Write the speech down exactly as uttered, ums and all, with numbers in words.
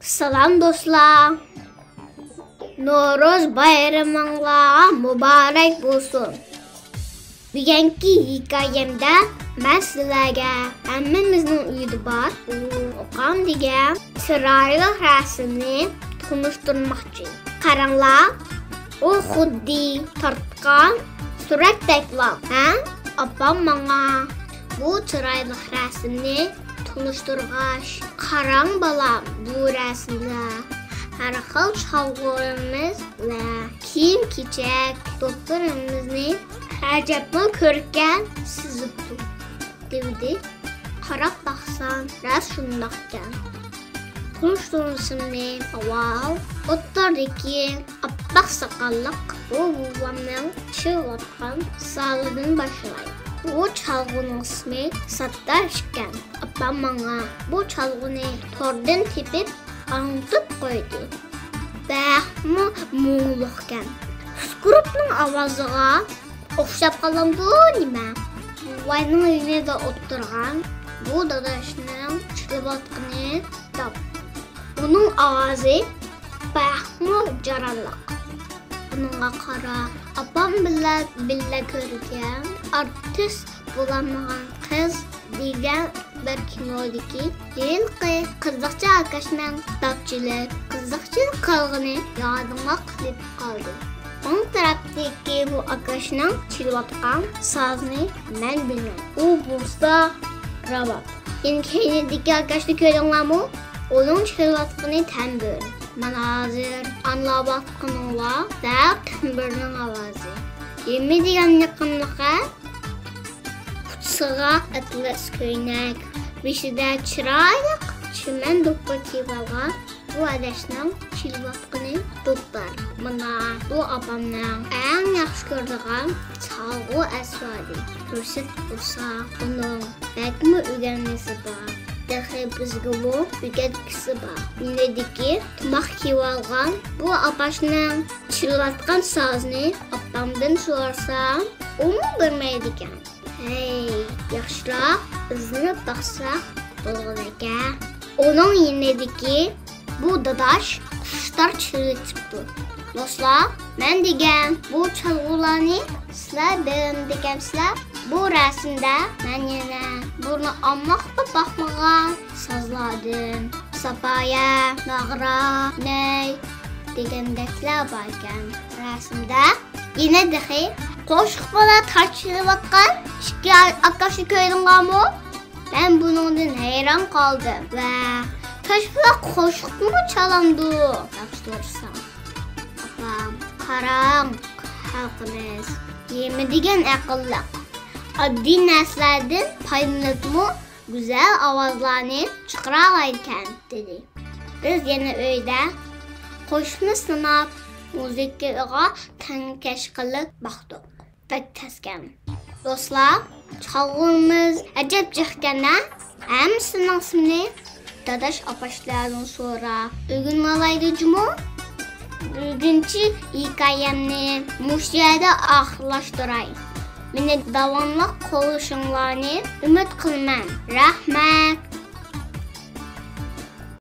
سالام دوستلار! نورۇز بايرىمىڭلار مۇبارەك بولسۇن! بۈگۈنكى ھېكايەمدە مەن سىلەرگە ھەممىمىزنىڭ ئۆيىدە بار ئۇقام دېگەن چىرايلىق رەسىمنى تونۇشتۇرماقچى. قاراڭلار، ئۇ خۇددى تارتقان سۈرەتتەكلا، ھە؟ ئاپام ماڭا بۇ چىرايلىق رەسىمنى تونۇشتۇرغاچ، قاراڭ بالام، بۇ رەسىمدە ھەر خىل چالغۇلىرىمىز ۋە كىيىم-كېچەك، دوپپىلىرىمىزنى ئەجەبمۇ كۆركەم سىزىپتۇ، دېدى. قاراپ باقسام، راست شۇنداقكەن. تونۇشتۇرسىمنى ئاۋۋال ئوتتۇرىدىكى ئاپئاق ساقاللىق بۇ بوۋامنىڭ چېلىۋاتقان سازىدىن باشلاي. بۇ چالغۇنىڭ ئىسمى ساتتار ئىكەن. ئاپام ماڭا بۇ چالغۇنى توردىن تېپىپ ئاڭلىتىپ قويدى. بەكمۇ مۇڭلۇقكەن. سۇكرۇپنىڭ ئاۋازىغا ئوخشاپ قالامدۇ نېمە؟ بوۋاينىڭ يېنىدا ئولتۇرغان بۇ داداشنىڭ چېلىۋاتقىنى داپ. ئۇنىڭ ئاۋازى بەكمۇ جارانلىق. بۇنىڭغا قارا، ئاپام بىلەن بىللە كۆرگەن ئارتىس بولالمىغان قىز دېگەن بىر كىنودىكى ھېلىقى قىزىقچى ئاكاشنىڭ داپ چېلىپ قىزىقچىلىق قىلغىنى يادىمغا قېلىپ قالدى. ئوڭ تەرەپتىكى بۇ ئاكاشنىڭ چېلىۋاتقان سازىنى مەن بىلىمەن. ئۇ بولسا راۋاب. يەنە كەينىدىكى ئاكاشنى كۆردۈڭلارمۇ؟ ئۇنىڭ چېلىۋاتقىنى تەمبۇر. مانا ھازىر ئاڭلاۋاتقىنىڭلار دەل تەمبۇرنىڭ ئاۋازى. نېمە دېگەن يېقىملىق-ھە؟ قۇچىسىغا ئەتلەس كۆينەك، بېشىدا چىرايلىق چىمەن دوپپا كىيىۋالغان بۇ ئادەشنىڭ چېلىۋاتقىنى دۇتار. مانا بۇ ئاپامنىڭ ئەڭ ياخشى كۆرىدىغان چالغۇ ئەسۋابى. پۇرسەت بولسا ئۇنىڭ بەكمۇ ئۆگەنگۈسى بار. تېخى بىزگىمۇ ئۆگەتكۈسى بار. يېنىدىكى تۇماق كىيىۋالغان بۇ ئاپاشنىڭ چېلىۋاتقان سازىنى ئاپامدىن سورىسام، ئۇمۇ بىلمەيدىكەن. ھەي، ياخشىراق ئىزدىنىپ باقساق بولغۇدەك-ھە. ئۇنىڭ يېنىدىكى بۇ داداش قۇشتار چېلىۋېتىپتۇ. دوستلار، مەن دېگەن بۇ چالغۇلارنى سىلەر بىلمىدىكەنسىلەر. بۇ رەسىمدە مەن يەنە بۇرنى ئامماققا باقمىغان سازلاردىن ساپايە، ناغرا، نەي دېگەندەكلەر باركەن. رەسىمدە يەنە تېخى قوشۇق بىلەن تارتىشىۋاتقان ئىككى ئاكاشنى كۆردۈڭلارمۇ؟ مەن بۇنىڭدىن ھەيران قالدىم ۋە تاشپۇلا قوشۇقمۇ چالامدۇ دەپ سورىسام، ئاپام، قاراڭ، خەلقىمىز نېمە دېگەن ئەقىللىق، ئاددىي نەرسىلەردىن پايدىلىنىپمۇ گۈزەل ئاۋازلارنى چىقىرالايدىكەن، دېدى. بىز يەنە ئۆيدە قوشۇقنى سىناپ، مۇزىكىغا تەڭكەش قىلىپ باقتۇق. بەك تەسكەن. دوستلار، چالغۇمىز ئەجەب جىقكەن-ھە؟ ھەممىسىنىڭ ئىسمىنى داداش ئاپاشلاردىن سوراپ ئۆگىنىۋالايلى جۇمۇ. بۈگۈنكى ھېكايەمنى مۇشۇ يەردە ئاخىرلاشتۇراي. مېنى داۋاملىق قوللىشىڭلارنى ئۈمىد قىلىمەن. رەھمەت.